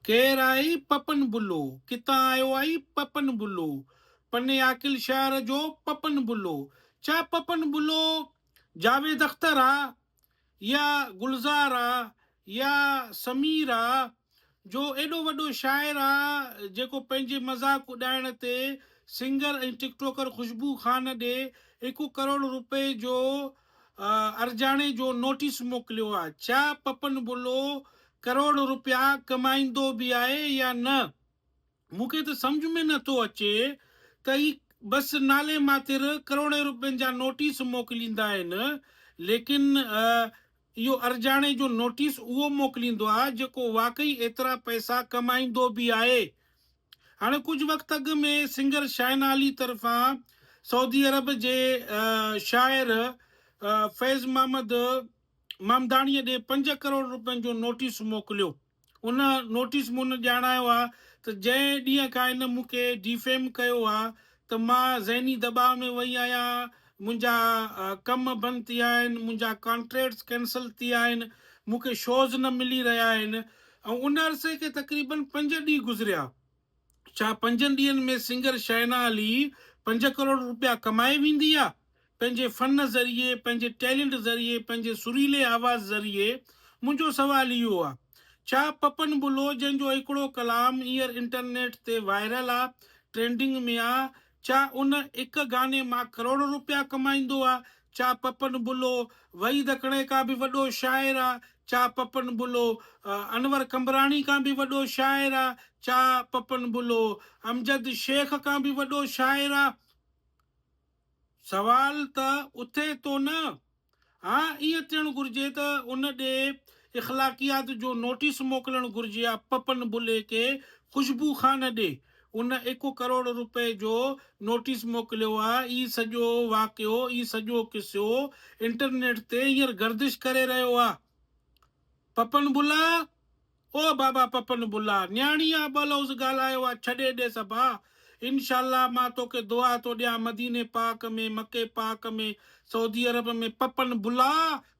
ڪير آهي پپن بلو؟ ڪٿان آيو آهي پپن بلو؟ پني عاقل شهر جو پپن بلو. ڇا پپن بلو جاويد اختر آ يا گلزار آ يا سمير آ جو ايڏو وڏو شاعر آ جيڪو پنهنجي مذاق اڏائڻ تي سنگر ۽ ٽڪ ٽاڪر خوشبو خان ڏي هڪ ڪروڙ روپئي جو ارجاڻي جو نوٽيس موڪليو آ. ڇا پپن بلو ڪروڙ روپيا ڪمائيندو به آهي يا نه؟ مون کي ته سمجهه ۾ نه ٿو اچي ته هي بس نالي ماتر ڪروڙين روپين جا نوٽيس موڪليندا آهن ليڪن اهو ارجاڻي جو نوٽيس اهو موڪليندو آ جيڪو واقعي ايترا پئسا ڪمائيندو به آهي. هاڻي ڪجهه وقت اڳ ۾ سنگر شائنا علي طرفان سعودي عرب جي شاعر فيض محمد مامداڻيء ڏي پنج ڪروڙ روپين جو نوٽيس موڪليو. ان نوٽيس ۾ هن ڄاڻايو آهي ته جنهن ڏينهن کان هن مون کي ڊيفيم ڪيو آهي ته مان ذهني دٻاء ۾ وئي آهيان، منهنجا ڪم بند ٿي ويا آهن، منهنجا ڪانٽريڪٽس ڪينسل ٿي ويا آهن، مون کي شوز نه ملي رهيا آهن ۽ ان عرصي کي تقريبن پنج ڏينهن گذريا. ڇا پنجن ڏينهن ۾ سنگر شائنا علي پنج ڪروڙ روپيا ڪمائي ويندي يا پنهنجي فن ذريعي، پنهنجي ٽيلنٽ ذريعي، پنهنجي سريلي آواز ذريعي؟ منهنجو سوال اهو آ. ڇا پپن بلو جنهن جو هڪڙو ڪلام هينئر انٽرنيٽ تي وائرل آ، ٽرينڊنگ ۾ آ، ڇا ان هڪ گاني مان ڪروڙ روپيا ڪمائيندو آ؟ ڇا پپن بلو وحيد اڪڻي کان به وڏو شاعر آ؟ ڇا پپن بلو انور قمبراڻي کان به وڏو شاعر آ؟ ڇا پپن بلو امجد شيخ کان به وڏو شاعر آ؟ سوال ته اٿي ٿو نه؟ ها ائين ٿيڻ گهرجي ته ان ڏي اخلاقيات جو نوٽيس موڪلڻ گهرجي ها پپن بلي کي خوشبو خان ڏي ان هڪ ڪروڙ روپئي جو نوٽيس موڪليو ها هي سڄو واقعو هي سڄو قصو انٽرنيٽ تي هينئر گردش ڪري رهيو ها پپن بلا او بابا پپن بلا نياڻي آ ٻه لفظ ڳالهايو آ ڇڏي ڏيس ابا انشاء الله مان توکي دعا ٿو ڏيان مديني پاڪ ۾ مڪي پاڪ ۾ سعودي عرب ۾ پپن بلا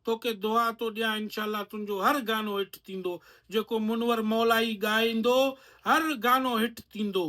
توکي دعا ٿو ڏيان انشاء الله تنهنجو هر گانو هٽ ٿيندو جيڪو منور مولائي ڳائيندو هر گانو هٽ ٿيندو.